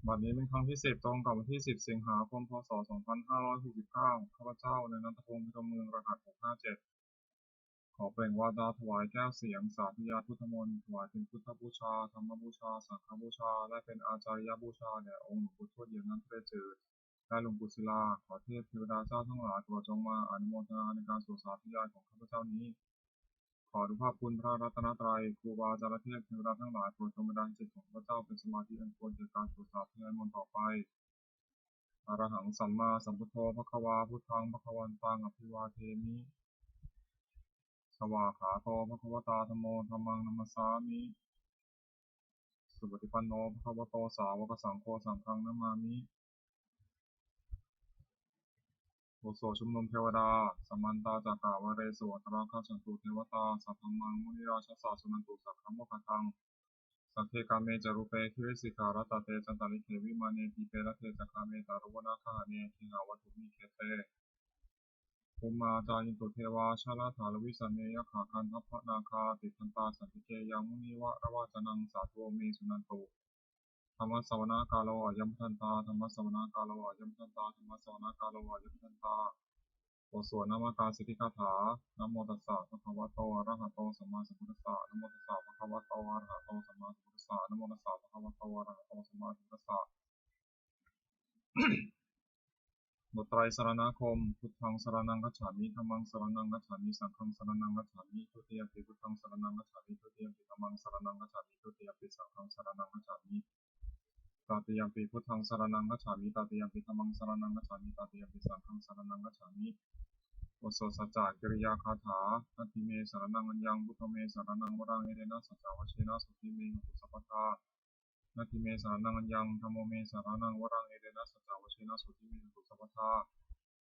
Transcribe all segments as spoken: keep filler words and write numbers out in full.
บัดนี้เป็นครั้งที่สิบ ตรงกับวันที่สิบ สิงหาคม พ.ศ. สองพันห้าร้อยหกสิบเก้า ข้าพเจ้า นายณัฐพงษ์ พิรมเมือง รหัส หกห้าเจ็ด ขอเปล่งวาจาถวายแก้วเสียง สาธยายพุทธมนต์ ถวายเป็นพุทธบูชา ธรรมบูชา สังฆบูชา และเป็นอาจาริยบูชาแด่องค์หลวงปู่ทวดเหยียบน้ำทะเลจืด และหลวงปู่ศิลา ขอเทพเทวดาเจ้าทั้งหลายโปรดจงมาอนุโมทนาในการสวดสาธยายของข้าพเจ้านี้ ขออานุภาพคุณพระรัตนตรัย ครูบาอาจารย์เทพเทวดาทั้งหลายโปรดจงบันดาลจิตของข้าพเจ้าเป็นสมาธิอันควรแก่การสวดสาธยายมนต์ต่อไป Arahaṃ sammāsambuddho bhagavā, buddhaṃ bhagavantaṃ abhivādemi. Svākkhāto bhagavatā dhammo, dhammaṃ namassāmi. Supaṭipanno bhagavato sāvakasaṅgho, saṅghaṃ namāmi. บทสวดชุมนุมเทวดา Samantā cakkavāḷesu atrāgacchantu devatā, saddhammaṃ munirājassa suṇantu saggamokkhadaṃ. Sagge kāme ca rūpe girisikharataṭe cantalikkhe vimāne, dīpe raṭṭhe ca gāme taruvanagahane gehavatthumhi khette, bhummā cāyantu devā jalathalavisame yakkhagandhabbanāgā, tiṭṭhantā santike yaṃ munivaravacanaṃ sādhavo me suṇantu. Dhammassavanakālo ayambhadantā, dhammassavanakālo ayambhadantā, dhammassavanakālo ayambhadantā. บทสวดนมการสิทธิคาถา Namo tassa bhagavato arahato sammāsambuddhassa. Namo tassa bhagavato arahato sammāsambuddhassa. Namo tassa bhagavato arahato sammāsambuddhassa. บทไตรสรณคมน์ Buddhaṃ saraṇaṃ gacchāmi, dhammaṃ saraṇaṃ gacchāmi, saṅghaṃ saraṇaṃ gacchāmi. Dutiyampi buddhaṃ saraṇaṃ gacchāmi, dutiyampi dhammaṃ saraṇaṃ gacchāmi, dutiyampi saṅghaṃ saraṇaṃ gacchāmi. Tatiyampi buddhaṃ saraṇaṃ gacchāmi, tatiyampi dhammaṃ saraṇaṃ gacchāmi, tatiyampi saṅghaṃ saraṇaṃ gacchāmi. บทสวดสัจจกิริยาคาถา Natthi me saraṇaṃ aññaṃ, buddho me saraṇaṃ varaṃ, etena saccavajjena sotthi me hotu sabbadā. Natthi me saraṇaṃ aññaṃ, dhammo me saraṇaṃ varaṃ, etena saccavajjena sotthi me hotu sabbadā.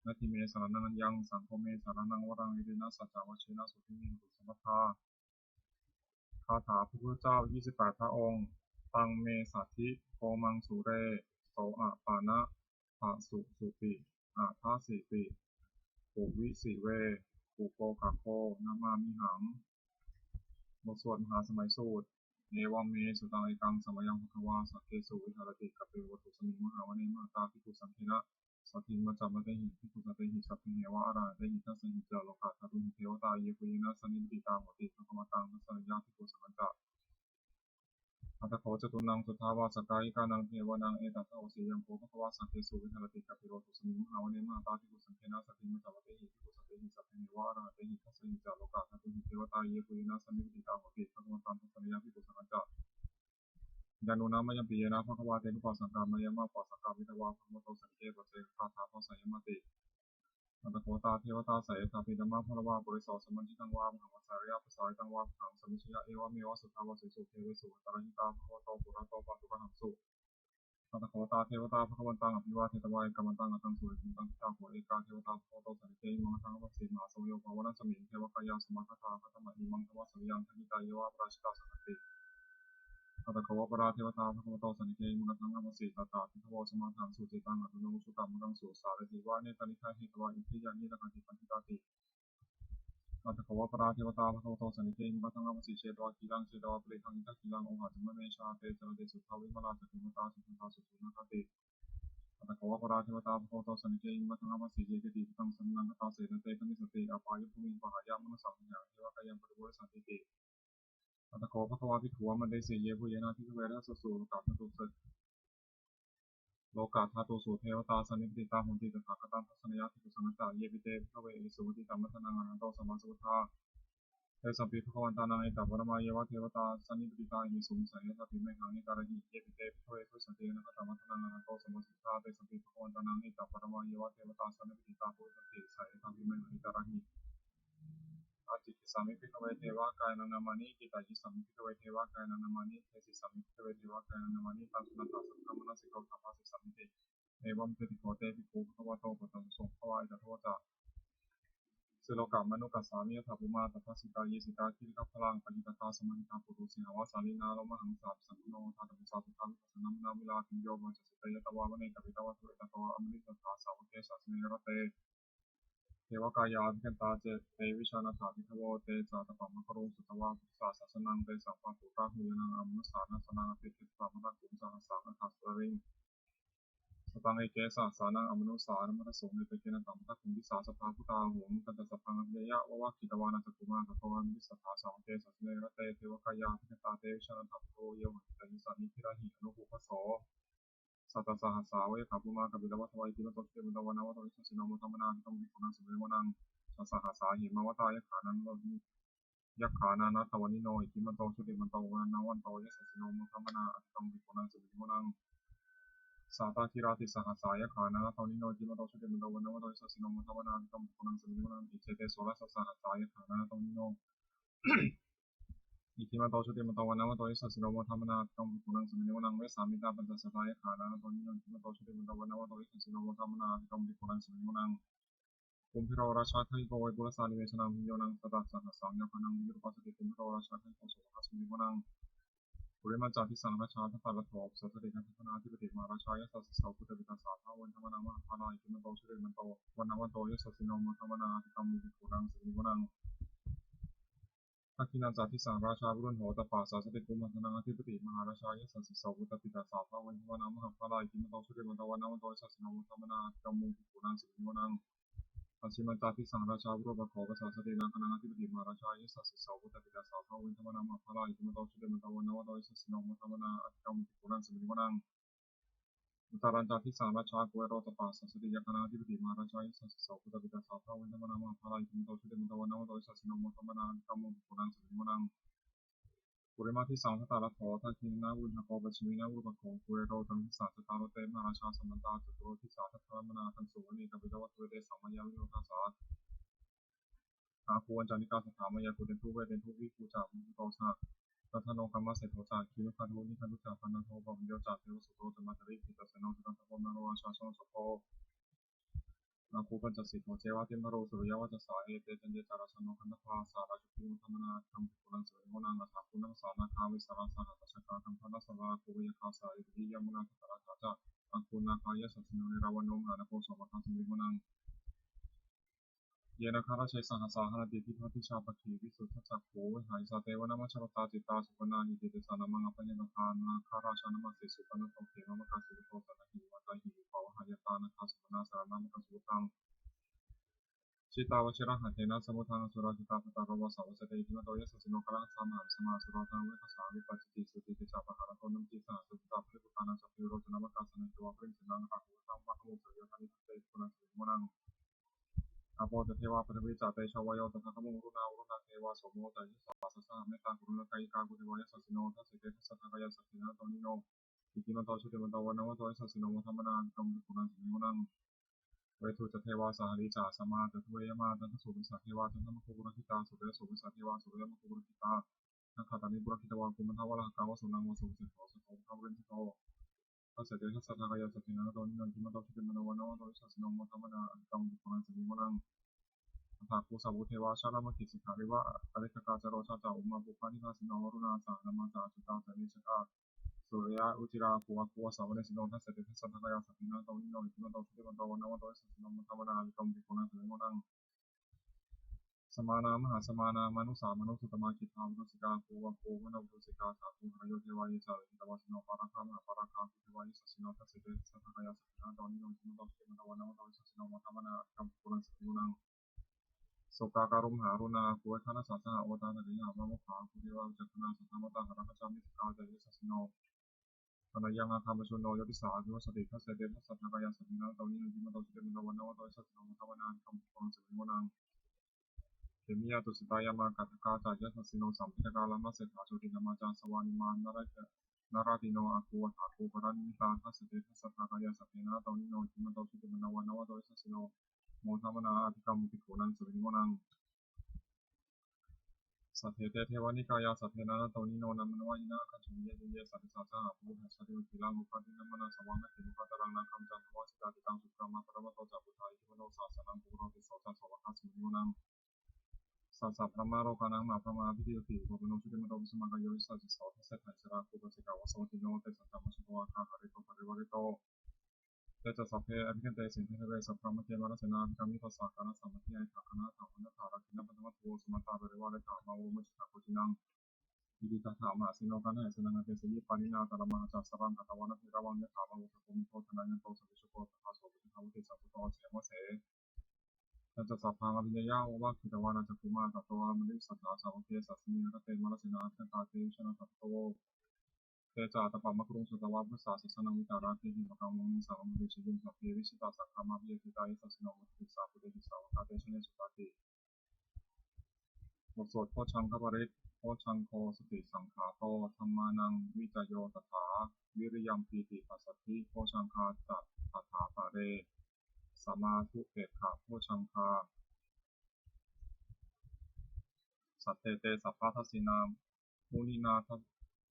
Natthi me saraṇaṃ aññaṃ, saṅgho me saraṇaṃ varaṃ, etena saccavajjena sotthi me hotu sabbadā. คาถาพระพุทธเจ้า ยี่สิบแปด พระองค์ Taṃ me saddhi bhomaṃ sure, so apāna pasusuti, adāsīti puvvisi ve, ukokaggo namāmihaṃ. บทสวดมหาสมัยสูตร Evaṃ me sutaṃ. Ekaṃ samayaṃ bhagavā sakkesu viharati kapilavatthusmiṃ mahāvane mahatā bhikkhusaṅghena saddhiṃ pañcamattehi bhikkhusatehi sabbeheva arahantehi. Dasahi ca lokadhātūhi devatā yebhuyyena sannipatitā honti bhagavantaṃ dassanāya bhikkhusaṅghañca. Atha kho catunnaṃ suddhāvāsakāyikānaṃ devānaṃ etadahosi: Ayaṃ kho bhagavā sakkesu viharati kapilavatthusmiṃ mahāvane mahatā bhikkhusaṅghena saddhiṃ pañcamattehi bhikkhusatehi sabbeheva arahantehi. Dasahi ca lokadhātūhi devatā yebhuyyena sannipatitā honti bhagavantaṃ dassanāya bhikkhusaṅghañca. Yannūna mayampi yena bhagavā tenupasaṅkameyyāma, upasaṅkamitvā bhagavato santike paccekagāthā bhāseyyāmāti. Atha kho tā devatā seyyathāpi nāma balavā puriso sammiñjitaṃ vā bāhaṃ pasāreyya, pasāritaṃ vā bāhaṃ sammiñjeyya, evameva suddhāvāsesu devesu antarahitā bhagavato purato pāturahaṃsu. Atha kho tā devatā bhagavantaṃ abhivādetvā ekamantaṃ aṭṭhaṃsu. Ekamantaṃ ṭhitā kho ekā devatā bhagavato santike imaṃ gāthaṃ abhāsi: Mahāsamayo pavanasmiṃ, devakāyā samāgatā, āgatamha imaṃ dhammasamayaṃ, dakkhitāyeva aparājitasaṅghanti. Atha kho aparā devatā bhagavato santike imaṃ gāthaṃ abhāsi: Tatra bhikkhavo samādahaṃsu, cittaṃ attano ujukamakaṃsu, sārathīva nettāni gahetvā, indriyāni rakkhanti paṇḍitāti. Atha kho aparā devatā bhagavato santike imaṃ gāthaṃ abhāsi: Chetvā khīlaṃ chetvā palighaṃ, indakhīlaṃ ohaccamanejā, te caranti suddhā vimalā, cakkhumatā sudantā susunāgāti. Atha kho aparā devatā bhagavato santike imaṃ gāthaṃ abhāsi: Ye keci buddhaṃ saraṇaṃ gatāse, na te gamissanti apāyabhūmiṃ, pahāya mānusaṃ dehaṃ, devakāyaṃ paripūressantīti. Atha kho bhagavā bhikkhū āmantesi: Yebhuyyena bhikkhave dasasu lokadhātūsu lokadhātūsu devatā sannipatitā honti tathāgataṃ dassanāya bhikkhusaṅghañca. Yepi te bhikkhave ahesuṃ atītamaddhānaṃ arahanto sammāsambuddhā, tesampi bhagavantānaṃ etaparamāyeva devatā sannipatitā ahesuṃ, seyyathāpi mayhaṃ etarahi. Yepi te bhikkhave bhavissanti anāgatamaddhānaṃ arahanto sammāsambuddhā, tesampi bhagavantānaṃ etaparamāyeva devatā sannipatitā bhavissanti, seyyathāpi mayhaṃ etarahi. Ācikkhissāmi bhikkhave devakāyānaṃ nāmāni, kittayissāmi bhikkhave devakāyānaṃ nāmāni, desissāmi bhikkhave devakāyānaṃ nāmāni. Taṃ suṇātha sādhukaṃ manasikarotha bhāsissāmīti. Evaṃ bhanteti kho te bhikkhū bhagavato paccassosuṃ. Bhagavā etadavoca: Silokamanukassāmi, yattha bhummā tadassitā; ye sitā girigabbharaṃ, pahitattā samāhitā. Puthū sīhāva sallīnā, lomahaṃsābhisambhuno; odātamanasā suddhā, vippasannamanāvilā. Bhiyyo pañcasate ñatvā, vane kāpilavatthave; tato āmantayi satthā, sāvake sāsane rate. Devakāyā abhikkantā, te vijānātha bhikkhavo; te ca ātappamakaruṃ, sutvā buddhassa sāsanaṃ. Tesampāturahu ñāṇaṃ, amanussāna dassanaṃ; abhikkantamakkhaṃsu, sahassaṃ atha sattariṃ. Sataṃ eke sahassānaṃ amanussānamaddasuṃ, eteke taṃ padakkhiṇaṃ disā sabbā phuṭā ahuṃ. Tañca sabbaṃ abhiññāya vavakkhitvāna cakkhumā, tato āmantayi satthā sāvake sāsane rate. Devakāyā abhikkantā te vijānātha bhikkhavo, ye vohaṃ kittayissāmi girāhi anupubbaso. Sattasahassā va yakkhā bhummā kāpilavatthavā, iddhimanto jutimanto vaṇṇavanto yasassino, modamānā abhikkāmuṃ bhikkhūnaṃ samitiṃ vanaṃ. Chasahassā hemavatā yakkhā nānattavaṇṇino, iddhimanto jutimanto vaṇṇavanto yasassino, modamānā abhikkāmuṃ bhikkhūnaṃ samitiṃ vanaṃ. Sātāgirā tisahassā yakkhā nānattavaṇṇino, iddhimanto jutimanto vaṇṇavanto yasassino, modamānā abhikkāmuṃ bhikkhūnaṃ samitiṃ vanaṃ. Iccete soḷasasahassā yakkhā nānattavaṇṇino, iddhimanto jutimanto vaṇṇavanto yasassino, modamānā abhikkāmuṃ bhikkhūnaṃ samitiṃ vanaṃ. Vessāmittā pañcasatā yakkhā nānattavaṇṇino, iddhimanto jutimanto vaṇṇavanto yasassino, modamānā abhikkāmuṃ bhikkhūnaṃ samitiṃ vanaṃ. Kumbhīro rājagahiko vepullassa nivesanaṃ, bhiyyo naṃ satasahassaṃ yakkhānaṃ payirupāsati, kumbhīro rājagahiko sopāga samitiṃ vanaṃ. Purimañca disaṃ rājā dhataraṭṭho, pasāsati gandhabbānaṃ ādhipati, mahārājā yasassi so. Puttāpi tassa āgū Vāsavassete, modamānā mahabbalā, iddhimanto jutimanto vaṇṇavanto yasassino, modamānā abhikkāmuṃ bhikkhūnaṃ samitiṃ vanaṃ. Dakkhiṇañca disaṃ rājā virūḷho tappha, pasāsati kumbhaṇḍānaṃ ādhipati, mahārājā yasassi so. Puttāpi tassa āgū Vāsavassete, modamānā mahabbalā, iddhimanto jutimanto vaṇṇavanto yasassino, modamānā abhikkāmuṃ bhikkhūnaṃ samitiṃ vanaṃ. Pacchimañca disaṃ rājā virūpakkho, pasāsati nāgānaṃ ādhipati, mahārājā yasassi so. Puttāpi tassa āgū Vāsavassete, modamānā mahabbalā, iddhimanto jutimanto vaṇṇavanto yasassino, modamānā abhikkāmuṃ bhikkhūnaṃ samitiṃ vanaṃ. Uttarañca disaṃ rājā kuvero tappha, pasāsati yakkhānaṃ ādhipati, mahārājā yasassi so. Puttāpi tassa āgū Vāsavassete, modamānā mahabbalā, iddhimanto jutimanto vaṇṇavanto yasassino, modamānā abhikkāmuṃ bhikkhūnaṃ samitiṃ vanaṃ. Purimaṃ disaṃ dhataraṭṭho, dakkhiṇena virūḷhako, pacchimena virūpakkho, kuvero uttaraṃ disaṃ. Cattāro te mahārājā samantā caturo disā, daddallamānā aṭṭhaṃsu, vane kāpilavatthave. Tesaṃ māyāvino dāsā āgū vañcanikā saṭhā, māyā kuṭeṇḍu veṭeṇḍu viṭū ca viṭuṭo saha, candano kāmaseṭṭho ca kinnughaṇḍu nighaṇḍu ca, panādo opamañño ca devasūto ca mātali, cittaseno ca gandhabbo naḷorājā janosabho, āgū pañcasikho ceva timbarū suriyavacchasā. Ete caññe ca rājāno gandhabbā saha rājubhi, modamānā abhikkāmuṃ bhikkhūnaṃ samitiṃ vanaṃ. Athāgū nābhasā nāgā vesālā saha tacchakā, kambalassatarā āgū veyyākā saha, ettāpi yāmunā dhataraṭṭhā ca, āgū nāgā yasassino. Erāvaṇo mahānāgo sopāga samitiṃ vanaṃ. Ye nāgarāje sahasā haranti, dibbā dijā pakkhi visuddhacakkhū, vehāsayā te vanamajjhapattā, citrā supaṇṇā iti tesa nāmaṃ. Abhayantadā nāgarājānamāsi, supaṇṇato khemamakāsi buddho, saṇhāhi vācāhi upavhayantā, nāgā supaṇṇā saraṇamakaṃsu buddhaṃ. Jitā vajirahatthena samuddaṃ asurā sitā, bhātaro vāsavassete iddhimanto yasassino, kālakañjā mahābhismā asurā dānaveghasā, vepacitti sucitti ca pahārādo namucī saha. Satañca baliputtānaṃ candimā varuṇā ca, sanaṅkumāro tisso ca tisso, sopāga samitiṃ vanaṃ. Āpo ca devā paṭhavī ca tejo vāyo tadāgamuṃ, varuṇā vāruṇā devā somo ca yasasā saha. Mettākaruṇākāyikā āgū devā yasassino, dasete dasadhā kāyā sabbe nānattavaṇṇino, iddhimanto jutimanto vaṇṇavanto yasassino, modamānā abhikkāmuṃ bhikkhūnaṃ samitiṃ vanaṃ. Veṇḍū ca devā sahalī ca asamā ca duve yamā, candassūpanisā devā candamāgū purakkhitā, suriyassūpanisā devā suriyamāgū purakkhitā, nakkhattāni purakkhitvā āgū mandavalāhakā, vasūnaṃ vāsavo seṭṭho saha purimaṃ āgañchuṃ. Dasete dasadhā kāyā sabbe nānattavaṇṇino, iddhimanto jutimanto vaṇṇavanto yasassino, modamānā abhikkāmuṃ bhikkhūnaṃ samitiṃ vanaṃ. Athāgū sahabhū devā jalamaggisikhāriva, ariṭṭhakā ca rojā ca ummāpupphanibhāsino, varuṇā sahadhammā ca accutā ca anejakā, sūleyyarucirā āgū āgū vāsavanesino. Dasete dasadhā kāyā sabbe nānattavaṇṇino, iddhimanto jutimanto vaṇṇavanto yasassino, modamānā abhikkāmuṃ bhikkhūnaṃ samitiṃ vanaṃ. Samānā mahāsamānā mānusā mānusuttamā, khiḍḍāpadūsikā āgū āgū manopadūsikā, athāgū harayo devā ye ca lohitavāsino, pāragā mahāpāragā āgū devā yasassino. Dasete dasadhā kāyā sabbe nānattavaṇṇino, iddhimanto jutimanto vaṇṇavanto yasassino, modamānā abhikkāmuṃ bhikkhūnaṃ samitiṃ vanaṃ. Sokārū mahāvaruṇā āgū veghanasā saha, odātagayhā pāmokkhā āgū devā vicakkhaṇā, sadāmattā hāragajā missakā ca yasassino, thanayaṃ āgā pajjunno yo disā abhivassati. Dasete dasadhā kāyā sabbe nānattavaṇṇino, iddhimanto jutimanto vaṇṇavanto yasassino, modamānā abhikkāmuṃ bhikkhūnaṃ samitiṃ vanaṃ. Khemiyā tusitā yāmā kaṭṭhakā ca yasassino, lambitakā lāmaseṭṭhā jotināmā ca āsavā nimmānaratino āgū athāgū paranimmitā. Dasete dasadhā kāyā sabbe nānattavaṇṇino, iddhimanto jutimanto vaṇṇavanto yasassino, modamānā abhikkāmuṃ bhikkhūnaṃ samitiṃ vanaṃ. Saṭṭhete devanikāyā sabbe nānattavaṇṇino, nāmanvayena āgañchuṃ ye caññe sadisā saha. Pavutthajātimakkhīlaṃ oghatiṇṇamanāsavaṃ, dakkhemoghataraṃ nāgaṃ candaṃva asitātitaṃ. Subrahmā paramatto ca puttā iddhimato saha, sanaṅkumāro tisso ca sopāga samitiṃ vanaṃ. Sahassabrahmalokānaṃ mahābrahmābhitiṭṭhati, upapanno jutimanto bhismākāyo yasassi so. Dasettha issarā āgū paccekavasavattino, tesañca majjhato āgā hārito parivārito. Te ca sabbe abhikkante sinde deve sabrahmake, mārasenā abhikkāmi tassa kaṇhassa madhyaṃ. Etha gaṇhatha bandhatha rāgena bandhamatthu vo, samantā parivāretha mā vo muñcittha koci naṃ. Iti tattha mahāseno kaṇhassa saraṃ apesayi, pāṇinā talamāhacca saraṃ katvāna bheravaṃ. Yathā pāvussako megho thanayanto savijjuko, tadā so paccudāvatti saṅkuddho asayaṃvase. Tañca sabbaṃ abhiññāya vavakkhitvāna cakkhumā, tato āmantayi satthā sāvake sāsane rate. Mārasenā abhikkantā te vijānātha bhikkhavo, te ca ātappamakaruṃ sutvā buddhassa sāsanaṃ. Vītarāgehi pakkāmuṃ nesaṃ amantayi jhāyuṃ, sabbe vijitasaṅgāmā bhayātītā yasassino, oghatiṇṇassa buddhesu sāvakā te janesutāti. บทสวดโพชฌังคปริตร Bojjhaṅgo satisaṅkhāto dhammānaṃ vicayo tathā, viriyampīti passaddhi bojjhaṅgā ca tathāpare, samādhupekkhabojjhaṅgā. Sattete sabbadassinā muninā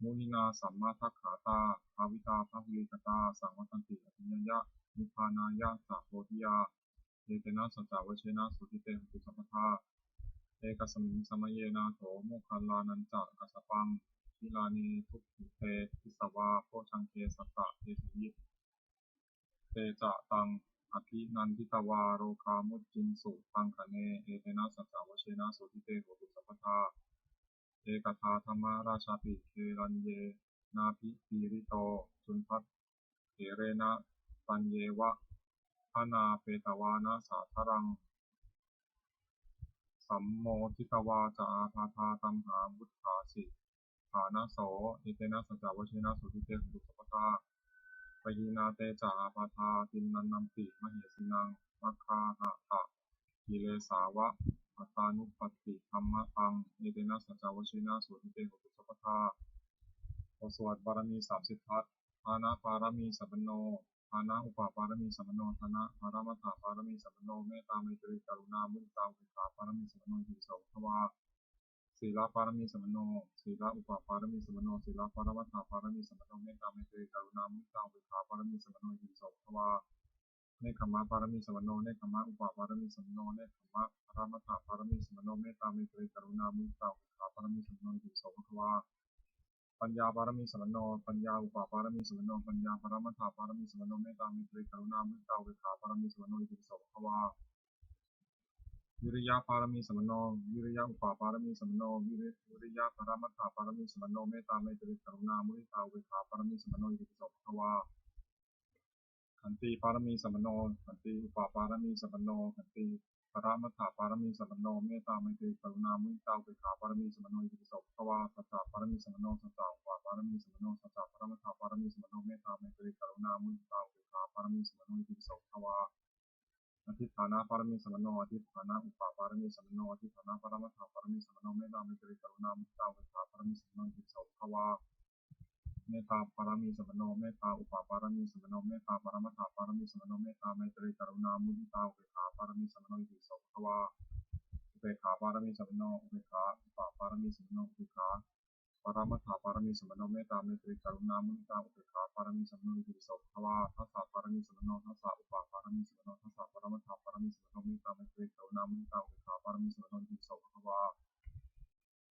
muninā sammadakkhātā bhāvitā bahulīkatā, saṃvattanti abhiññāya nibbānāya ca bodhiyā. Etena saccavajjena sotthi te hotu sabbadā. Ekasmiṃ samaye nātho moggallānañca kassapaṃ, gilāne dukkhite disvā bojjhaṅge satta desayi. Te ca taṃ abhinanditvā rogā mucciṃsu taṅkhaṇe. Etena saccavajjena sotthi te hotu sabbadā. Ekadā dhammarājāpi gelaññenābhipīḷito, cundattherena taññeva bhaṇāpetvāna sādaraṃ. Sammoditvā ca ābādhā tamhā vuṭṭhāsi ṭhānaso. Etena saccavajjena sotthi te hotu sabbadā. Pahīnā te ca ābādhā tiṇṇannampi mahesinaṃ, maggāhatakilesāva attānupassidhammataṃ. Etena saccavajjena sotthi te hotu sabbadā. บทสวดบารมีสามสิบทัศน์ Dānapāramī sampanno, dāna upapāramī sampanno, dāna paramattha pāramī sampanno, mettā maitrī karuṇā muditā upekkhā pāramī sampanno, itipi so bhagavā. Sīla pāramī sampanno, sīla upapāramī sampanno, sīla paramattha pāramī sampanno, mettā maitrī karuṇā muditā upekkhā pāramī sampanno, itipi so bhagavā. Nekkhamma pāramī sampanno, nekkhamma upapāramī sampanno, nekkhamma paramattha pāramī sampanno, mettā maitrī karuṇā muditā upekkhā pāramī sampanno, itipi so bhagavā. Paññā pāramī sampanno, paññā upapāramī sampanno, paññā paramattha pāramī sampanno, mettā maitrī karuṇā muditā upekkhā pāramī sampanno, itipi so bhagavā. Viriya pāramī sampanno, viriya upapāramī sampanno, viri- viriya paramattha pāramī sampanno, mettā maitrī karuṇā muditā upekkhā pāramī sampanno, itipi so bhagavā. Khanti pāramī sampanno, khanti upapāramī sampanno, khanti paramattha pāramī sampanno, mettā maitrī karuṇā muditā upekkhā pāramī sampanno, itipi so bhagavā. Sacca pāramī sampanno, sacca upapāramī sampanno, sacca paramattha pāramī sampanno, mettā maitrī karuṇā muditā upekkhā pāramī sampanno, itipi so bhagavā. Adhiṭṭhāna pāramī sampanno, adhiṭṭhāna upapāramī sampanno, adhiṭṭhāna paramattha pāramī sampanno, mettā maitrī karuṇā muditā upekkhā pāramī sampanno, itipi so bhagavā. Mettā pāramī sampanno, mettā upapāramī sampanno, mettā paramattha pāramī sampanno, mettā maitrī karuṇā muditā upekkhā pāramī sampanno, itipi so bhagavā. Upekkhā pāramī sampanno, upekkhā upapāramī sampanno, upekkhā paramattha pāramī sampanno, mettā maitrī karuṇā muditā upekkhā pāramī sampanno, itipi so bhagavā. Dasa pāramī sampanno, dasa upapāramī sampanno, dasa paramattha pāramī sampanno, mettā maitrī karuṇā muditā upekkhā pāramī sampanno, itipi so bhagavā.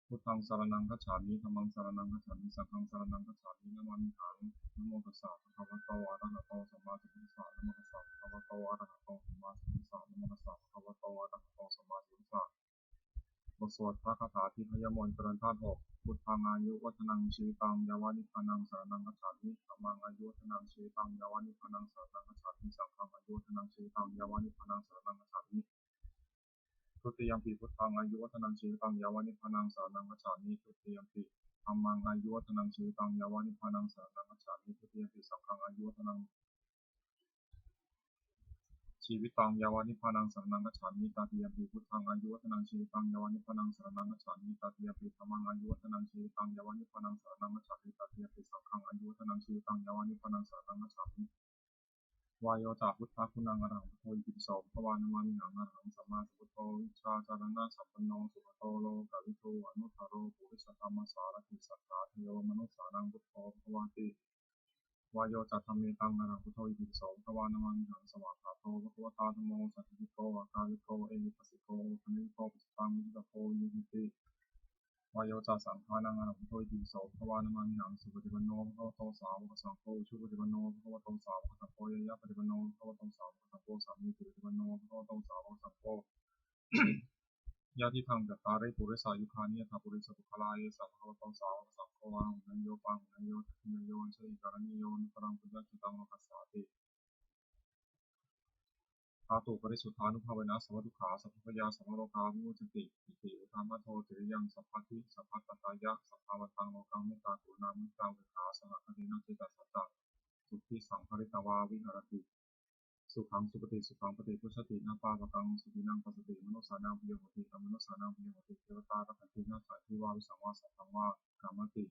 Buddhaṃ saraṇaṃ gacchāmi, dhammaṃ saraṇaṃ gacchāmi, saṅghaṃ saraṇaṃ gacchāmi, namāmihaṃ. Namo tassa bhagavato arahato sammāsambuddhassa. Namo tassa bhagavato arahato sammāsambuddhassa. Namo tassa bhagavato arahato sammāsambuddhassa. บทสวดพระคาถาทิพยมนต์เจริญธาตุหก Buddhaṃ āyuvaḍḍhanaṃ jīvitaṃ yāva nibbānaṃ saraṇaṃ gacchāmi. Dhammaṃ āyuvaḍḍhanaṃ jīvitaṃ yāva nibbānaṃ saraṇaṃ gacchāmi. Saṅghaṃ āyuvaḍḍhanaṃ jīvitaṃ yāva nibbānaṃ saraṇaṃ gacchāmi. Dutiyampi buddhaṃ āyuvaḍḍhanaṃ jīvitaṃ yāva nibbānaṃ saraṇaṃ gacchāmi. Dutiyampi dhammaṃ āyuvaḍḍhanaṃ jīvitaṃ yāva nibbānaṃ saraṇaṃ gacchāmi. Dutiyampi saṅghaṃ āyuvaḍḍhanaṃ jīvitaṃ yāva nibbānaṃ saraṇaṃ gacchāmi. Tatiyampi buddhaṃ āyuvaḍḍhanaṃ jīvitaṃ yāva nibbānaṃ saraṇaṃ gacchāmi. Tatiyampi dhammaṃ āyuvaḍḍhanaṃ jīvitaṃ yāva nibbānaṃ saraṇaṃ gacchāmi. Tatiyampi saṅghaṃ āyuvaḍḍhanaṃ jīvitaṃ yāva nibbānaṃ saraṇaṃ gacchāmi. Vāyo ca buddhaguṇaṃ arahaṃ buddho itipi so bhagavā namāmihaṃ. Arahaṃ sammāsambuddho vijjācaraṇasampanno sugato lokavidū anuttaro purisadammasārathi satthā devamanussānaṃ buddho bhagavāti. Vāyo ca dhammetaṃ arahaṃ buddho itipi so bhagavā namāmihaṃ. Svākkhāto bhagavatā dhammo sandiṭṭhiko akāliko ehipassiko opanayiko paccattaṃ veditabbo viññūhīti. Vāyo ca saṅghānaṃ arahaṃ buddho itipi so bhagavā namāmihaṃ. Supaṭipanno bhagavato sāvakasaṅgho, ujupaṭipanno bhagavato sāvakasaṅgho, ñāyapaṭipanno bhagavato sāvakasaṅgho, sāmīcipaṭipanno bhagavato sāvakasaṅgho, Yadidaṃ cattāri purisayugāni aṭṭha purisapuggalā, esa bhagavato sāvakasaṅgho, āhuneyyo pāhuneyyo dakkhiṇeyyo añjalikaraṇīyo anuttaraṃ puññakkhettaṃ lokassāti. Dhātuparisuddhānubhāvena sabbadukkhā sabbabhayā sabbarogā vimuccanti. Iti uddhamadho tiriyaṃ sabbadhi sabbattatāya sabbāvantaṃ lokaṃ mettā karuṇā muditā upekkhā sahagatena cetasā ca buddhisaṃ pharitvā viharati. Sukhaṃ supati, sukhaṃ paṭibujjhati, na pāpakaṃ supinaṃ passati, manussānaṃ piyo hoti, amanussānaṃ piyo hoti, devatā rakkhanti, nāssa aggi vā visaṃ vā satthaṃ vā kamati.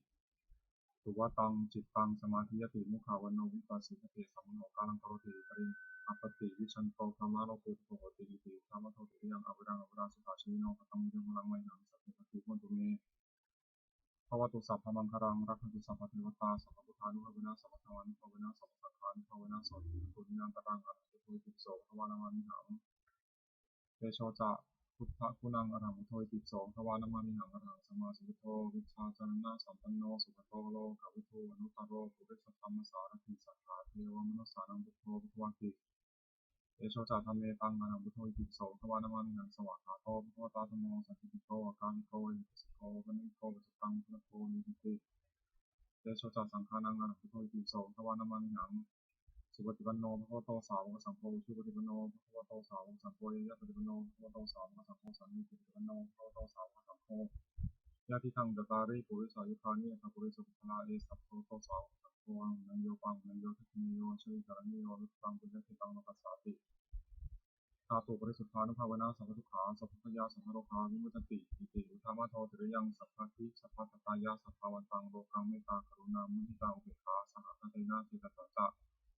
Tuvaṭaṃ cittaṃ samādhiyati, mukhavaṇṇo vippasīdati, asammuḷho kālaṃ karoti, uttariṃ appaṭivijjhanto brahmalokūpago hoti. Iti uddhamadho tiriyaṃ averaṃ averā sukhajīvino kataṃ puññaphalaṃ mayhaṃ sabbe bhāgī bhavantu me. Bhavatu sabbamaṅgalaṃ, rakkhantu sabbadevatā, sabbabuddhānubhāvena sabbadhammānubhāvena sabbasaṅghānubhāvena sotthī hontu nirantaraṃ. Arahaṃ buddho itipi so bhagavā namāmihaṃ. Tejo ca buddhaguṇaṃ, arahaṃ buddho itipi so bhagavā namāmihaṃ. Arahaṃ sammāsambuddho vijjācaraṇasampanno sugato lokavidū anuttaro purisadammasārathi satthā devamanussānaṃ buddho bhagavāti. Tejo ca dhammetaṃ, arahaṃ buddho itipi so bhagavā namāmihaṃ. Svākkhāto bhagavatā dhammo sandiṭṭhiko akāliko ehipassiko opanayiko paccattaṃ veditabbo viññūhīti. Tejo ca saṅghānaṃ, arahaṃ buddho itipi so bhagavā namāmihaṃ. Supaṭipanno bhagavato sāvakasaṅgho, ujupaṭipanno bhagavato sāvakasaṅgho, ñāyapaṭipanno bhagavato sāvakasaṅgho, sāmīcipaṭipanno bhagavato sāvakasaṅgho. Yadidaṃ cattāri purisayugāni aṭṭha purisapuggalā, esa bhagavato sāvakasaṅgho, āhuneyyo pāhuneyyo dakkhiṇeyyo añjalikaraṇīyo anuttaraṃ puññakkhettaṃ lokassāti. Dhātuparisuddhānubhāvena sabbadukkhā sabbabhayā sabbarogā vimuccanti. Iti uddhamadho tiriyaṃ sabbadhi sabbattatāya sabbāvantaṃ lokaṃ mettā karuṇā muditā upekkhā sahagatena cetasā ca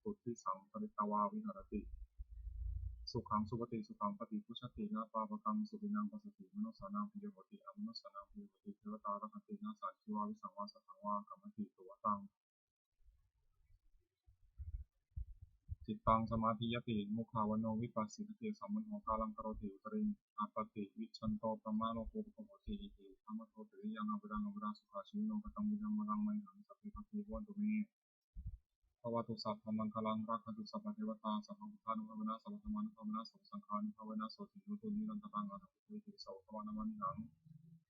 buddhisaṃ pharitvā viharati. Sukhaṃ supati, sukhaṃ paṭibujjhati, na pāpakaṃ supinaṃ passati, manussānaṃ piyo hoti, amanussānaṃ piyo hoti, devatā rakkhanti, nāssa aggi vā visaṃ vā satthaṃ vā kamati. Tuvaṭaṃ cittaṃ samādhiyati, mukhavaṇṇo vippasīdati, asammuḷho kālaṃ karoti, uttariṃ appaṭivijjhanto brahmalokūpago hoti. Iti uddhamadho tiriyaṃ averaṃ averā sukhajīvino kataṃ puññaphalaṃ mayhaṃ sabbe bhāgī bhavantu me. Bhavatu sabbamaṅgalaṃ, rakkhantu sabbadevatā, sabbabuddhānubhāvena sabbadhammānubhāvena sabbasaṅghānubhāvena sotthī hontu nirantaraṃ. Arahaṃ buddho itipi so bhagavā namāmihaṃ.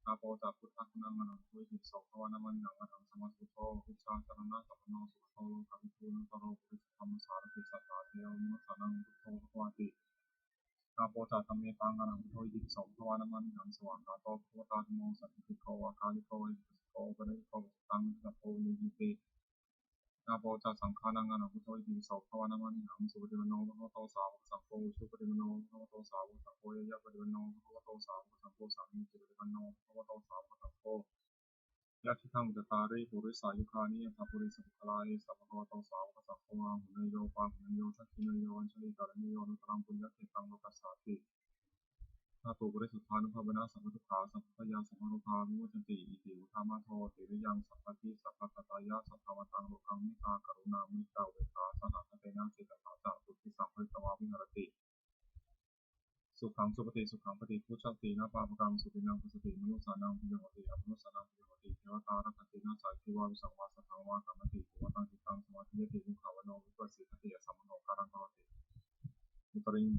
Āpo ca buddhaguṇaṃ, arahaṃ buddho itipi so bhagavā namāmihaṃ. Arahaṃ sammāsambuddho vijjācaraṇasampanno sugato lokavidū anuttaro purisadammasārathi satthā devamanussānaṃ buddho bhagavāti. Āpo ca dhammetaṃ, arahaṃ buddho itipi so bhagavā namāmihaṃ. Svākkhāto bhagavatā dhammo sandiṭṭhiko akāliko ehipassiko opanayiko paccattaṃ veditabbo viññūhīti. Āpo ca saṅghānaṃ, arahaṃ buddho itipi so bhagavā namāmihaṃ. Supaṭipanno bhagavato sāvakasaṅgho, ujupaṭipanno bhagavato sāvakasaṅgho, ñāyapaṭipanno bhagavato sāvakasaṅgho, sāmīcipaṭipanno bhagavato sāvakasaṅgho. Yadidaṃ cattāri purisayugāni aṭṭha purisapuggalā, esa bhagavato sāvakasaṅgho, āhuneyyo pāhuneyyo dakkhiṇeyyo añjalikaraṇīyo anuttaraṃ puññakkhettaṃ lokassāti. Dhātuparisuddhānubhāvena sabbadukkhā sabbabhayā sabbarogā vimuccanti. Iti uddhamadho tiriyaṃ sabbadhi sabbattatāya sabbāvantaṃ lokaṃ mettā karuṇā muditā upekkhā sahagatena cetasā ca buddhisaṃ pharitvā viharati. Sukhaṃ supati, sukhaṃ paṭibujjhati, na pāpakaṃ supinaṃ passati, manussānaṃ piyo hoti, amanussānaṃ piyo hoti, devatā rakkhanti, nāssa aggi vā visaṃ vā satthaṃ vā kamati. Tuvaṭaṃ cittaṃ samādhiyati, mukhavaṇṇo vippasīdati, asammuḷho kālaṃ karoti, uttariṃ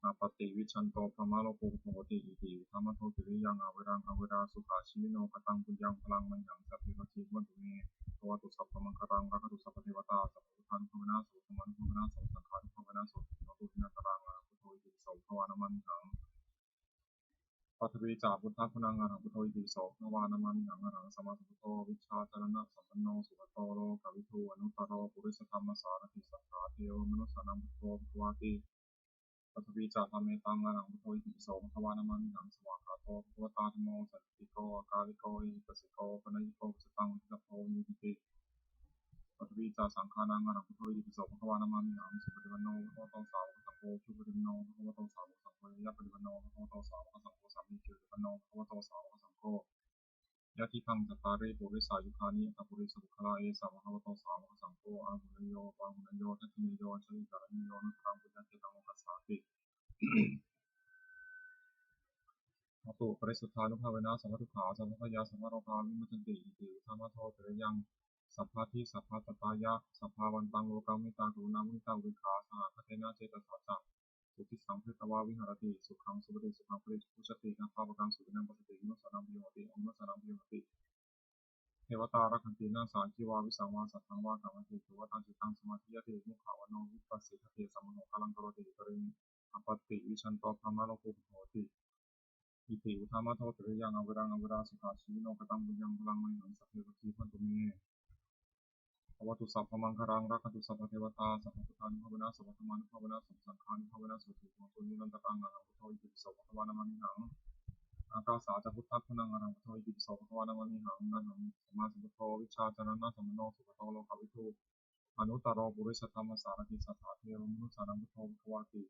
appaṭivijjhanto brahmalokūpago hoti. Iti uddhamadho tiriyaṃ averaṃ averā sukhajīvino kataṃ puññaphalaṃ mayhaṃ sabbe bhāgī bhavantu me. Bhavatu sabbamaṅgalaṃ, rakkhantu sabbadevatā, sabbabuddhānubhāvena sabbadhammānubhāvena sabbasaṅghānubhāvena sotthī hontu nirantaraṃ. Arahaṃ buddho itipi so bhagavā namāmihaṃ. Paṭhavī ca buddhaguṇaṃ, arahaṃ buddho itipi so bhagavā namāmihaṃ. Arahaṃ sammāsambuddho vijjācaraṇasampanno sugato lokavidū anuttaro purisadammasārathi satthā devamanussānaṃ buddho bhagavāti. Paṭhavī ca dhammetaṃ, arahaṃ buddho itipi so bhagavā namāmihaṃ. Svākkhāto bhagavatā dhammo sandiṭṭhiko akāliko ehipassiko opanayiko paccattaṃ veditabbo viññūhīti. Paṭhavī ca saṅghānaṃ, arahaṃ buddho itipi so bhagavā namāmihaṃ. Supaṭipanno bhagavato sāvakasaṅgho, ujupaṭipanno bhagavato sāvakasaṅgho, ñāyapaṭipanno bhagavato sāvakasaṅgho, sāmīcipaṭipanno bhagavato sāvakasaṅgho. Yadidaṃ cattāri purisayugāni aṭṭha purisapuggalā, esa bhagavato sāvakasaṅgho, āhuneyyo pāhuneyyo dakkhiṇeyyo añjalikaraṇīyo anuttaraṃ puññakkhettaṃ lokassāti. Dhātuparisuddhānubhāvena sabbadukkhā sabbabhayā sabbarogā vimuccanti. Iti uddhamadho tiriyaṃ sabbadhi sabbattatāya sabbāvantaṃ lokaṃ mettā karuṇā muditā upekkhā sahagatena cetasā ca Uttissaṃ pharitvā viharati. Sukhaṃ supati, sukhaṃ paṭibujjhati. Na pāpakaṃ supinaṃ passati. Manussānaṃ piyo hoti, amanussānaṃ piyo hoti. Devatā rakkhanti. Nāssa aggi vā visaṃ vā satthaṃ vā kamati. Tuvaṭaṃ cittaṃ samādhiyati. Mukhavaṇṇo vippasīdati. Asammuḷho kālaṃ karoti. Uttariṃ appaṭivijjhanto brahmalokūpago hoti. Iti uddhamadho tiriyaṃ averaṃ averā sukhajīvino. Kataṃ puññaphalaṃ mayhaṃ sabbe bhāgī bhavantu me. Bhavatu sabbamaṅgalaṃ, rakkhantu sabbadevatā, sabbabuddhānubhāvena, sabbadhammānubhāvena, sabbasaṅghānubhāvena, sotthī bhavantu nirantaraṃ. Arahaṃ buddho itipi so bhagavā namāmihaṃ. Ākāsā ca buddhaguṇaṃ, arahaṃ buddho itipi so bhagavā namāmihaṃ. Arahaṃ sammāsambuddho vijjācaraṇasampanno sugato lokavidū anuttaro purisadammasārathi satthā devamanussānaṃ buddho bhagavāti.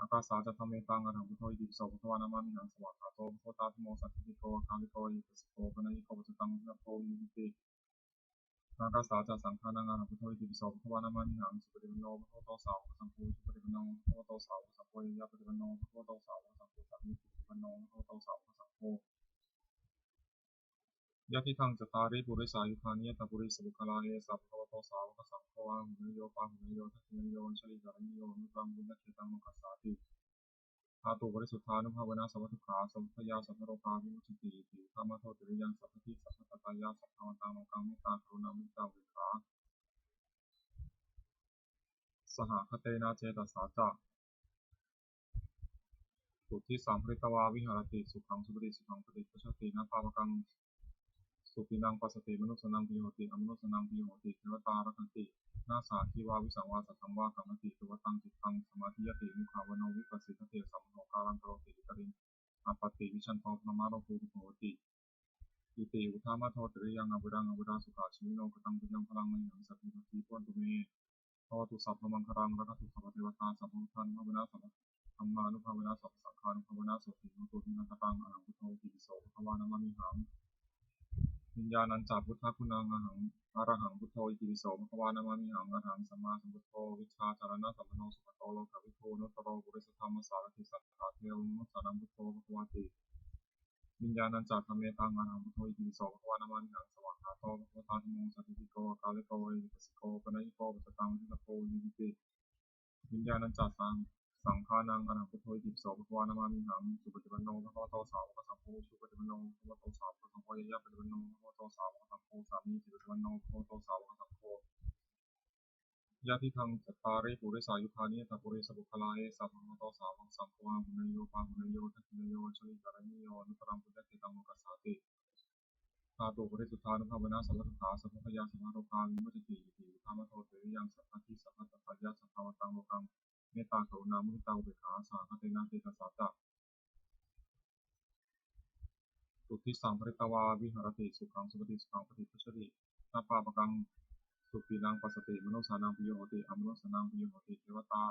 Ākāsā ca dhammetaṃ, arahaṃ buddho itipi so bhagavā namāmihaṃ. Svākkhāto bhagavatā dhammo sandiṭṭhiko akāliko ehipassiko opanayiko paccattaṃ veditabbo viññūhīti. Ākāsā ca saṅghānaṃ, arahaṃ buddho itipi so bhagavā namāmihaṃ. Supaṭipanno bhagavato sāvakasaṅgho, ujupaṭipanno bhagavato sāvakasaṅgho, ñāyapaṭipanno bhagavato sāvakasaṅgho, sāmīcipaṭipanno bhagavato sāvakasaṅgho, yadidaṃ cattāri purisayugāni aṭṭha purisapuggalā, esa bhagavato sāvakasaṅgho, āhuneyyo pāhuneyyo dakkhiṇeyyo añjalikaraṇīyo anuttaraṃ puññakkhettaṃ lokassāti. Dhātuparisuddhānubhāvena sabbadukkhā sabbabhayā sabbarogā vimuccanti. Iti uddhamadho tiriyaṃ sabbadhi sabbattatāya sabbāvantaṃ lokaṃ mettākaruṇāmuditāupekkhā sahagatena cetasā ca uttissaṃ pharitvā viharati. Sukhaṃ supati, sukhaṃ paṭibujjhati. Na pāpakaṃ supinaṃ passati. Manussānaṃ piyo hoti, amanussānaṃ piyo hoti. Devatā rakkhanti. Nāssa aggi vā visaṃ vā satthaṃ vā kamati. Tuvaṭaṃ cittaṃ samādhiyati. Mukhavaṇṇo vippasīdati. Asammuḷho kālaṃ karoti. Uttariṃ appaṭivijjhanto brahmalokūpago hoti. Iti uddhamadho tiriyaṃ averaṃ averā sukhajīvino. Kataṃ puññaphalaṃ mayhaṃ sabbe bhāgī bhavantu me. Bhavatu sabbamaṅgalaṃ, rakkhantu sabbadevatā, sabbabuddhānubhāvena, sabbadhammānubhāvena, sabbasaṅghānubhāvena, sotthī bhavantu nirantaraṃ. Arahaṃ buddho itipi so bhagavā namāmihaṃ. Viññāṇañca buddhaguṇaṃ, arahaṃ buddho itipi so bhagavā namāmihaṃ. Arahaṃ sammāsambuddho vijjācaraṇasampanno sugato lokavidū anuttaro purisadammasārathi satthā devamanussānaṃ buddho bhagavāti. Viññāṇañca dhammetaṃ, arahaṃ buddho itipi so bhagavā namāmihaṃ. Svākkhāto bhagavatā dhammo sandiṭṭhiko akāliko ehipassiko opanayiko paccattaṃ veditabbo viññūhīti. Viññāṇañca saṅ- saṅghānaṃ, arahaṃ buddho itipi so bhagavā namāmihaṃ. Supaṭipanno bhagavato sāvakasaṅgho, ujupaṭipanno bhagavato sāvakasaṅgho, ñāyapaṭipanno bhagavato sāvakasaṅgho, sāmīcipaṭipanno bhagavato sāvakasaṅgho, yadidaṃ cattāri purisayugāni aṭṭha purisapuggalā, esa bhagavato sāvakasaṅgho, āhuneyyo pāhuneyyo dakkhiṇeyyo añjalikaraṇīyo anuttaraṃ puññakkhettaṃ lokassāti. Dhātuparisuddhānubhāvena sabbadukkhā sabbabhayā sabbarogā vimuccanti. Iti uddhamadho tiriyaṃ sabbadhi sabbattatāya sabbāvantaṃ lokaṃ mettākaruṇāmuditāupekkhāsahagatena cetasā ca uttissaṃ pharitvā viharati. Sukhaṃ supati, sukhaṃ paṭibujjhati. Na pāpakaṃ supinaṃ passati. Manussānaṃ piyo hoti, amanussānaṃ piyo hoti. Devatā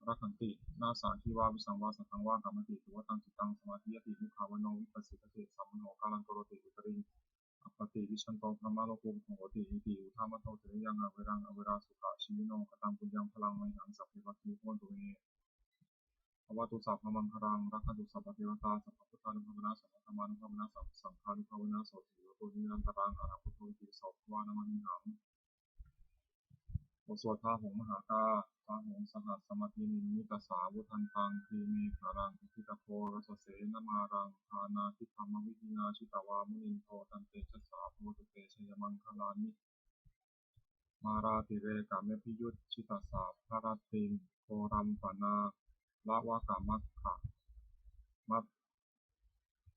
rakkhanti. Nāssa aggi vā visaṃ vā satthaṃ vā kamati. Tuvaṭaṃ cittaṃ samādhiyati. Mukhavaṇṇo vippasīdati. Asammuḷho kālaṃ karoti. Uttariṃ appaṭivijjhanto brahmalokūpago hoti. Iti uddhamadho tiriyaṃ averaṃ averā sukhajīvino. Kataṃ puññaphalaṃ mayhaṃ sabbe bhāgī bhavantu me. Bhavatu sabbamaṅgalaṃ, rakkhantu sabbadevatā, sabbabuddhānubhāvena, sabbadhammānubhāvena, sabbasaṅghānubhāvena, sotthī bhavantu nirantaraṃ. Arahaṃ buddho itipi so bhagavā namāmihaṃ. บทสวดพาหุงมหากา Bāhuṃ sahassamabhinimmitasāvudhantaṃ, grīmekhalaṃ uditaghorasasenamāraṃ, dānādidhammavidhinā jitavā munindo, tantejasā bhavatu te jayamaṅgalāni. Mārātirekamabhiyujjhitasabbarattiṃ, ghorampanāḷavakamakkha- mat-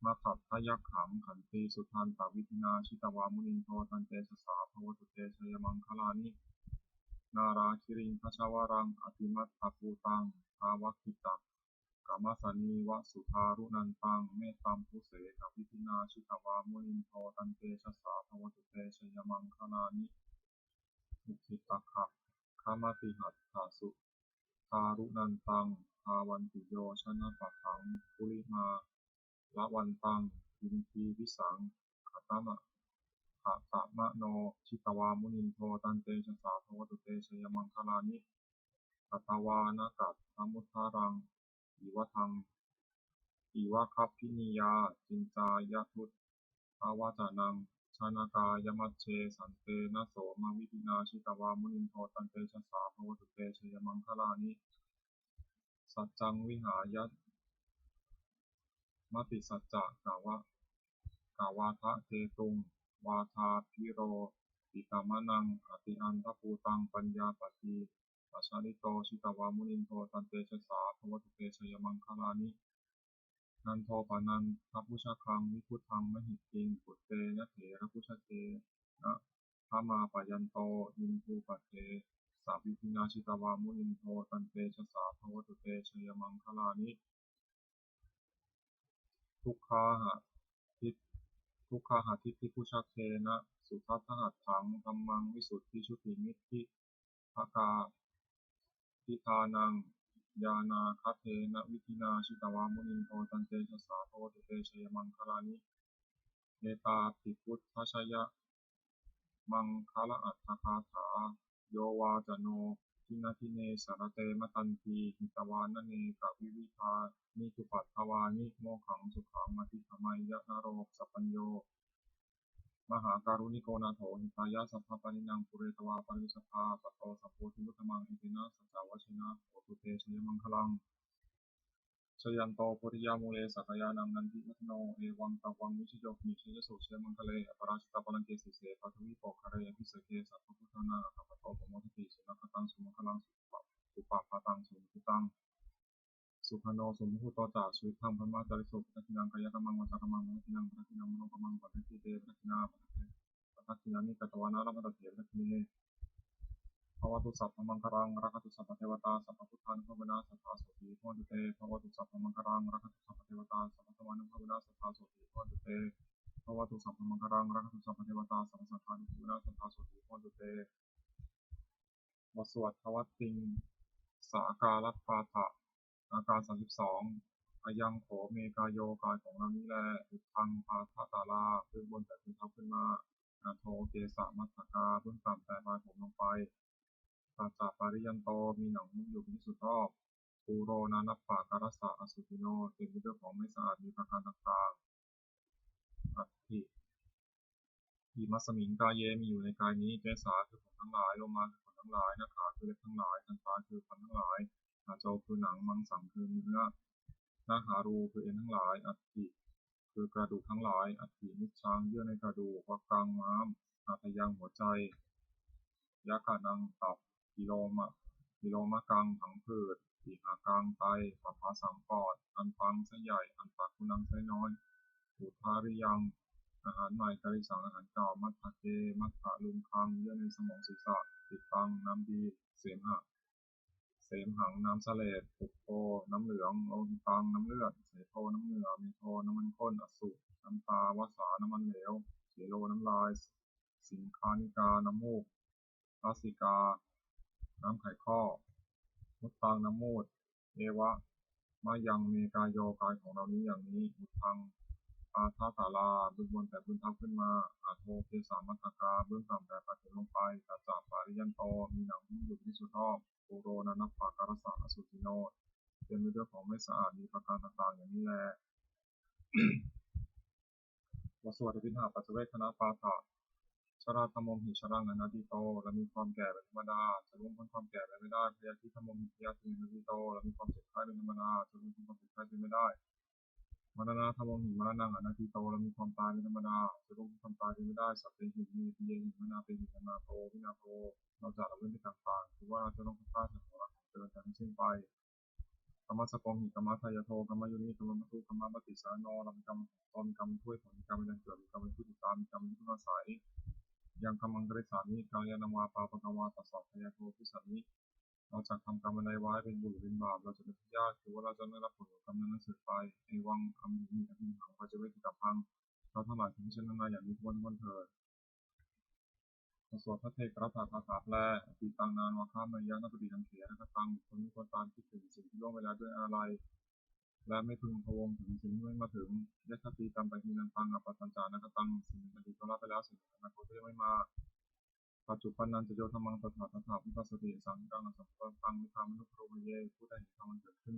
makkhattayakkhaṃ, khantīsudantavidhinā jitavā munindo, tantejasā bhavatu te jayamaṅgalāni. Nāḷāgiriṃ gajavaraṃ atimattabhūtaṃ, dāvaggicakkamasanīva sudāruṇantaṃ, mettambusekavidhinā jitavā munindo, tantejasā bhavatu te jayamaṅgalāni. Ukkhittakhaggamatihatthasudāruṇantaṃ, dhāvantiyojanapathaṅgulimālavantaṃ, iddhībhisaṅkhatamano jitavā munindo, tantejasā bhavatu te jayamaṅgalāni. Katvāna kaṭṭhamudaraṃ iva gabbhinīyā, ciñcāya duṭṭhavacanaṃ janakāyamajjhe, santena somavidhinā jitavā munindo, tantejasā bhavatu te jayamaṅgalāni. Saccaṃ vihāya matisaccakavādaketuṃ vādābhiropitamanaṃ atiandhabhūtaṃ paññāpadīpajalito jitavā munindo tantejasā bhavatu te jayamaṅgalāni. Nandopanandabhujagaṃ vibudhaṃ mahiddhiṃ puttena therabhujagena damāpayanto iddhūpadesavidhinā jitavā munindo tantejasā bhavatu te jayamaṅgalāni. Duggāhadi- duggāhadiṭṭhibhujagena sudaṭṭhahatthaṃ brahmaṃ visuddhijutimiddhibakābhidhānaṃ ñāṇāgadena vidhinā jitavā munindo tantejasā bhavatu te jayamaṅgalāni. Etāpi buddhajayamaṅgalaaṭṭhagāthā yo vācano dinadine sarate matandī hitvānanekavividhāni cupaddavāni mokkhaṃ sukhaṃ adhigameyya naro sapañño. Mahākāruṇiko nātho hitāya sabbapāṇinaṃ pūretvā pāramī sabbā patto sambodhimuttamaṃ etena saccavajjena hotu te jayamaṅgalaṃ. Jayanto bodhiyā mūle sakyānaṃ nandivaḍḍhano evaṃ tvaṃ vijayo hohi jayassu jayamaṅgale aparājitapallaṅke sīse paṭhavipokkhare abhiseke sabbabuddhānaṃ aggappatto pamodati. Sunakkhattaṃ sumaṅgalaṃ supabhātaṃ suhuṭṭhitaṃ sukhaṇo sumuhutto ca suyiṭṭhaṃ brahmacārisu padakkhiṇaṃ kāyakammaṃ vācākammaṃ padakkhiṇaṃ padakkhiṇaṃ manokammaṃ paṇidhī te padakkhiṇā padakkhiṇāni katvāna labhantatthe padakkhiṇe. Bhavatu sabbamaṅgalaṃ rakkhantu sabbadevatā sabbabuddhānubhāvena sadā sotthī bhavantu te. Bhavatu sabbamaṅgalaṃ rakkhantu sabbadevatā sabbadhammānubhāvena sadā sotthī bhavantu te. Bhavatu sabbamaṅgalaṃ rakkhantu sabbadevatā sabbasaṅghānubhāvena sadā sotthī bhavantu te. บทสวดทวัตติงสาการปาฐะ อาการ สามสิบสอง Ayaṃ kho me kāyo กายของเรานี้แล uddhaṃ pādatalā เบื้องบนแต่พื้นเท้าขึ้นมา adho kesamatthakā เบื้องต่ำแต่ปลายผมลงไป tañca pariyanto มีหนังหุ้มอยู่เป็นที่สุดรอบ pūro nānappakārassa asucino เต็มไปด้วยของไม่สะอาดมีประการต่างๆ atthi imasmiṃ kāye มีอยู่ในกายนี้ kesā คือผมทั้งหลาย lomā คือขนทั้งหลาย nakhā คือเล็บทั้งหลาย dantā คือฟันทั้งหลาย aco คือหนัง maṃsaṃ คือเนื้อ nahārū คือเอ็นทั้งหลาย aṭṭhī คือกระดูกทั้งหลาย aṭṭhimijjhaṃ เยื่อในกระดูก vakaṃ ม้าม hadayaṃ หัวใจ yakanaṃ ตับ kiloma kilomakaṃ ผังผืด sihakaṃ ไต pabhāsaṃ ปอด antaṃ ไส้ใหญ่ antaguṇaṃ ไส้น้อย udariyaṃ อาหารใหม่ karisaṃ อาหารเก่า matthake matthaluṅgaṃ เยื่อในสมองศีรษะ pittaṃ น้ำดี semha semhaṃ น้ำเสลด putto น้ำเหลือง lohitaṃ น้ำเลือด sedo น้ำเหงื่อ medo น้ำมันข้น assu น้ำตา vasā น้ำมันเหลว selo น้ำลาย siṅghāṇikā น้ำมูก lasikā น้ำไขข้อ muttaṃ น้ำมูด evamayaṃ me kāyo กายของเรานี้อย่างนี้ uddhaṃ pādatalā เบื้องบนแต่พื้นเท้าขึ้นมา adho kesamatthakā เบื้องต่ำแต่ปลายผมลงไป tañca pariyanto มีหนังหุ้มอยู่เป็นที่สุดรอบ pūro nānappakārassa asucino เต็มไปด้วยของไม่สะอาดมีประการต่างๆ อย่างนี้แล บทสวดอภิณหปัจจเวกขณปาฐะ jarādhammomhi jaraṃ anatīto เรามีความแก่เป็นธรรมดา จะล่วงพ้นความแก่ไปไม่ได้ byādhidhammomhi byādhiṃ anatīto เรามีความเจ็บไข้เป็นธรรมดา จะล่วงพ้นความเจ็บไข้ไปไม่ได้ maraṇadhammomhi maraṇaṃ anatīto เรามีความตายเป็นธรรมดา จะล่วงพ้นความตายไปไม่ได้ sabbehi me piyehi manāpehi nānattho vinātho เราจะละเว้นสิ่งต่างๆ คือว่าเราจะล่วงพลัดพรากจากของรักของเจริญใจทั้งสิ้นไป kammassakomhi kammadāyādo kammayoni kammamatā kammapaṭisaraṇo เรามีกรรมเป็นของตน มีกรรมเป็นผู้ให้ผล มีกรรมเป็นแดนเกิด มีกรรมเป็นผู้ติดตาม มีกรรมเป็นที่พึ่งอาศัย yaṃ kammaṃ karissāmi kalyāṇaṃ vā pāpakaṃ vā tassa dāyādo bhavissāmi เราจะทำกรรมอันใดไว้ เป็นบุญหรือเป็นบาป เราจะเป็นทายาท คือว่าเราจะได้รับผลของกรรมนั้นๆ สืบไป evaṃ amhehi abhiṇhaṃ paccavekigabbaṃ เราทั้งหลายพึงพิจารณาอย่างนี้ทุกคนทุกคนเถิด บทสวดภัทเทกรัตตคาถาแปล Atītaṃ nānvāgameyya nappaṭikaṅkhe anāgataṃ บุคคลไม่ควรตามคิดถึงสิ่งที่ล่วงไปแล้วด้วยอาลัย และไม่พึงพะวงถึงสิ่งที่ไม่มาถึง Yadatthi taṃ pahīnantaṃ appattañca anāgataṃ สิ่งหนึ่งอดีตก็ละไปแล้ว สิ่งหนึ่งอนาคตก็ยังไม่มา Paccuppannañca yo dhammaṃ tattha tattha vipassati asaṃhiraṃ asaṃhārattaṃ nibbānamanubrūhaye ผู้ใดเห็นธรรมอันเกิดขึ้น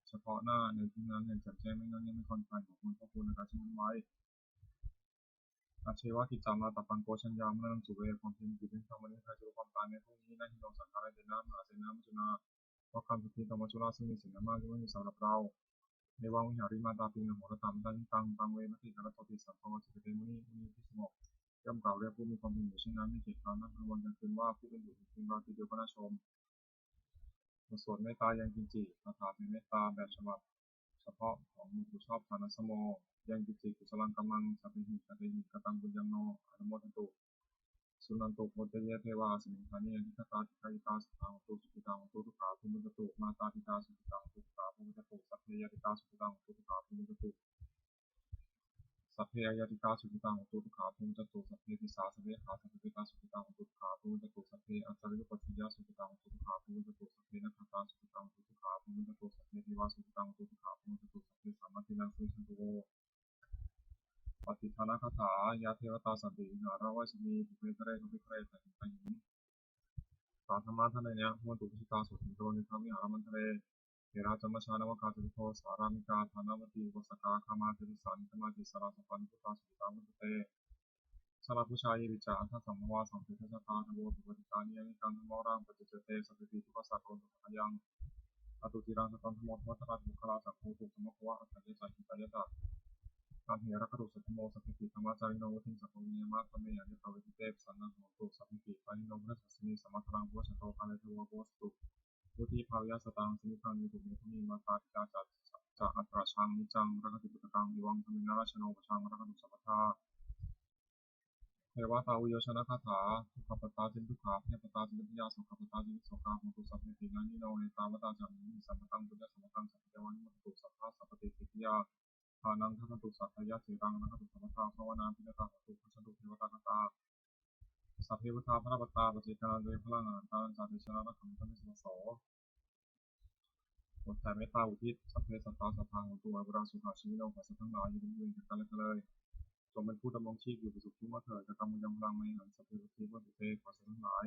เฉพาะหน้าในที่นั้นอย่างแจ่มแจ้ง ไม่ง่อนแง่นไม่คลอนแคลน เขาควรพอกพูนอาการเช่นนั้นไว้ Ajjeva kiccamātappaṃ ko jaññā maraṇaṃ suve ความเพียรเป็นกิจที่ต้องทำวันนี้ ใครจะรู้ความตายในพรุ่งนี้ Na hi no saṅgarantena mahāsenena maccunā เพราะคำสาปติ ต่อมัจจุราชซึ่งมีศีลธรรมมาก ย่อมไม่มีสำหรับเรา Evaṃ vihārimātāpiṃ ahorattamatanditaṃ, taṃ ve bhaddekarattoti saṅgho. จึงเปรตมุนี มุนีผู้สงบ ย่อมกล่าวเรียกผู้มีความเพียรอยู่เช่นนั้น ไม่เกียจคร้านทั้งกลางวันกลางคืนว่า ผู้เป็นอยู่เพียงราตรีเดียวก็น่าชม บทสวดเมตตายังกิญจิ คาถาแผ่เมตตาแบบฉบับเฉพาะของหลวงปู่ชอบ ฐานะสโม Yaṃ kiñci kusalaṃ kammaṃ sabbehi katehi kataṃ puññaṃ no anumodantu. Suṇantu bhonto ye devā asmiṃ ṭhāne adhigatā, dīghāyukā sadā hontu, sukhitā hontu, dukkhā pamuñcantu. Mātāpitā sukhitā hontu, dukkhā pamuñcantu. Sabbe ñātikā sukhitā hontu, dukkhā pamuñcantu. Sabbe aññātikā sukhitā hontu, dukkhā pamuñcantu. Sabbe pisā, sabbe yakkhā, sabbe petā sukhitā hontu, dukkhā pamuñcantu. Sabbe ācariyupajjhāyā sukhitā hontu, dukkhā pamuñcantu. Sabbe nakkhattā sukhitā hontu, dukkhā pamuñcantu. Sabbe devā sukhitā hontu, dukkhā pamuñcantu. Sabbe sampattīnaṃ samijjhantu vo. Pattidānagāthā. Yā devatā santi vihāravāsinī, pubbe ghare gabbhagare tahiṃ tahiṃ, tā dhammadānena bhavantu pūjitā, sotthiṃ karontedha vihāramaṇḍale. Therā ca majjhā navakā ca vruddhā, sārāmikā dānapatī upāsakā, gāmā ca desā nigamā ca issarā, sappāṇabhūtā sukhitā bhavantu te. Jalābujā yepi ca aṇḍasambhavā, saṃsedajātā athavopapātikā, niyyānikaṃ dhammavaraṃ paṭicca te, sabbepi dukkhassa karontu saṅkhayaṃ. Ṭhātu ciraṃ sataṃ dhammo, dhammaddharā ca puggalā, saṅgho hotu samaggo va, atthāya ca hitāya ca. Sabbe rakkhatu saddhammo, sabbepi dhammacārino, vuḍḍhiṃ sampāpuṇeyyāma, dhamme ariyappavedite. Pasannā hontu sabbepi, pāṇino buddhasāsane, sammā dhāraṃ pavecchanto, kāle devo pavassatu, vuḍḍhibhāvāya sataṃ samiddhaṃ netu medaniṃ. Mātā pitā ca atrajaṃ niccaṃ rakkhanti puttakaṃ, evaṃ dhammena rājāno pajaṃ rakkhantu sabbadā. Devatāuyyojanagāthā. Dukkhappattā ca niddukkhā, bhayappattā ca nibbhayā, sokappattā ca nissokā, hontu sabbepi pāṇino. Ettāvatā ca amhehi sambhataṃ puññasampadaṃ, sabbe devānumodantu, sabbasampattisiddhiyā. Dānaṃ dadantu saddhāya, sīlaṃ rakkhantu sabbadā, bhāvanābhiratā hontu, gacchantu devatāgatā. Sabbe buddhā balappattā, paccekānañca yaṃ balaṃ, arahantānañca tejena, rakkhaṃ bandhāmi sabbaso. บทแผ่เมตตาอุทิศ Sabbe sattā sadā hontu, averā sukhajīvino. ขอสัตว์ทั้งหลายอย่าได้มีเวรแก่กันและกันเลย จงเป็นผู้ดำรงชีพอยู่เป็นสุขทุกข์มากเถิด Kataṃ puññaphalaṃ mayhaṃ sabbe bhāgī bhavantu te. ขอสัตว์ทั้งหลาย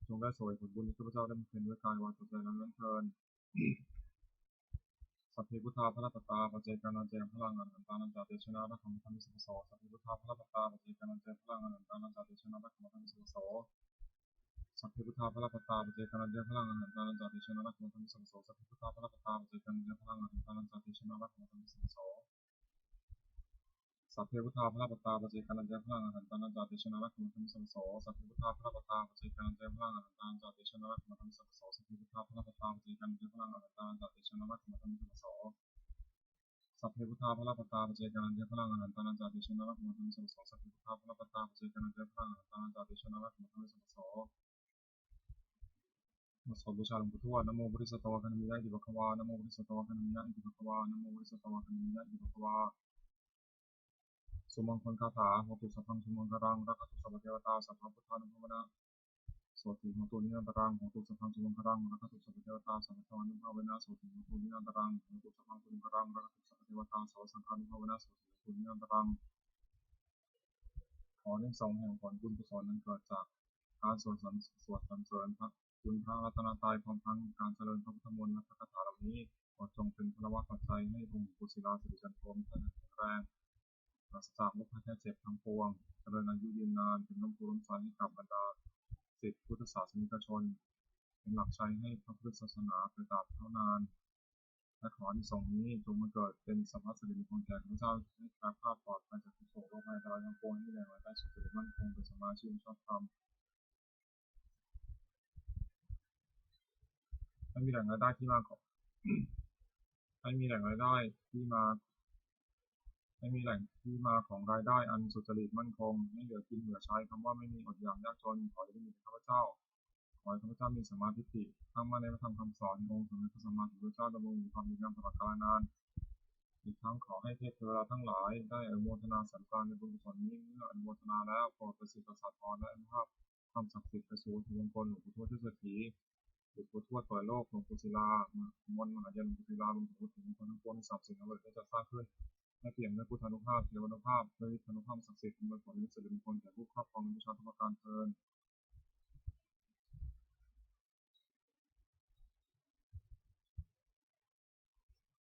จงได้เสวยผลบุญที่ข้าพเจ้าได้บำเพ็ญด้วยกายวาจาใจแล้วนั้นเทอญ Sabbe buddhā balappattā, paccekānañca yaṃ balaṃ, arahantānañca tejena, rakkhaṃ bandhāmi sabbaso. Sabbe buddhā balappattā, paccekānañca yaṃ balaṃ, arahantānañca tejena, rakkhaṃ bandhāmi sabbaso. Sabbe buddhā balappattā, paccekānañca yaṃ balaṃ, arahantānañca tejena, rakkhaṃ bandhāmi sabbaso. Sabbe buddhā balappattā, paccekānañca yaṃ balaṃ, arahantānañca tejena, rakkhaṃ bandhāmi sabbaso. Sabbe buddhā balappattā, paccekānañca yaṃ balaṃ, arahantānañca tejena, rakkhaṃ bandhāmi sabbaso. Sabbe buddhā balappattā, paccekānañca yaṃ balaṃ, arahantānañca tejena, rakkhaṃ bandhāmi sabbaso. Sabbe buddhā balappattā, paccekānañca yaṃ balaṃ, arahantānañca tejena, rakkhaṃ bandhāmi sabbaso. Sabbe buddhā balappattā, paccekānañca yaṃ balaṃ, arahantānañca tejena, rakkhaṃ bandhāmi sabbaso. Sabbe buddhā balappattā, paccekānañca yaṃ balaṃ, arahantānañca tejena, rakkhaṃ bandhāmi sabbaso. บทสวดบูชาหลวงปู่ทวด Namo bodhisatto āgantimāya iti bhagavā. Namo bodhisatto āgantimāya iti bhagavā. Namo bodhisatto āgantimāya iti bhagavā. Sumaṅgalagāthā. Hotu sabbaṃ sumaṅgalaṃ, rakkhantu sabbadevatā, sabbabuddhānubhāvena sotthī hontu nirantaraṃ. Hotu sabbaṃ sumaṅgalaṃ, rakkhantu sabbadevatā, sabbadhammānubhāvena sotthī hontu nirantaraṃ. Hotu sabbaṃ sumaṅgalaṃ, rakkhantu sabbadevatā, sabbasaṅghānubhāvena sotthī hontu nirantaraṃ. ขออานิสงส์แห่งผลบุญกุศลอันเกิดจากการสวดสรรสวดสรรเสริญพระคุณพระรัตนตรัย พร้อมทั้งการเจริญพระพุทธมนต์และพระคาถาเหล่านี้ ขอจงเป็นพลวปัจจัยให้องค์หลวงปู่ศิลา สิริจันโท มีท่าแข็งแรง ปราศจากโรคภัยไข้เจ็บทั้งปวง เจริญอายุยืนนาน เป็นร่มโพธิ์ร่มไทรให้กับบรรดาศิษย์พุทธศาสนิกชน เป็นหลักชัยให้พระพุทธศาสนาไปตราบเท่านาน และขออานิสงส์นี้จงบังเกิดเป็นสรรพสิริมงคลแก่ข้าพเจ้า ให้แคล้วคลาดปลอดภัยจากทุกข์โศกโรคภัยอันตรายทั้งปวง ให้มีแหล่งรายได้สุจริตมั่นคง เป็นสัมมาอาชีพชอบธรรม ให้มีแหล่งรายได้ที่มาของ ให้มีแหล่งรายได้ที่มา ให้มีแหล่งที่มาของรายได้อันสุจริตมั่นคง ให้เหลือกินเหลือใช้ คำว่าไม่มีอดอยากยากจน ขออย่าได้มีแก่ข้าพเจ้า ขอให้ข้าพเจ้ามีสัมมาทิฏฐิ ตั้งมั่นในพระธรรมคำสอนขององค์สมเด็จพระสัมมาสัมพุทธเจ้า ดำรงอยู่ในความดีงามตลอดกาลนาน อีกทั้งขอให้เทพเทวดาทั้งหลายได้อนุโมทนาสาธุการในบุญกุศลนี้ เมื่ออนุโมทนาแล้ว โปรดประสิทธิ์ประสาทพรและอนุภาพความศักดิ์สิทธิ์ไปสู่วัตถุมงคลหลวงปู่ทวดเจ้าเศรษฐี หลวงปู่ทวดเปิดโลก หลวงปู่ศิลา มนต์มหายันต์หลวงปู่ศิลา รวมถึงวัตถุมงคลทั้งปวงที่สามสิ่งนั้นเลยได้จัดสร้างขึ้น ให้เปี่ยมด้วยพุทธานุภาพ เทวานุภาพ ด้วยฤทธานุภาพศักดิ์สิทธิ์ อำนวยผลเป็นสิริมงคลแก่ผู้ครอบครองและบูชาทุกประการเทอญ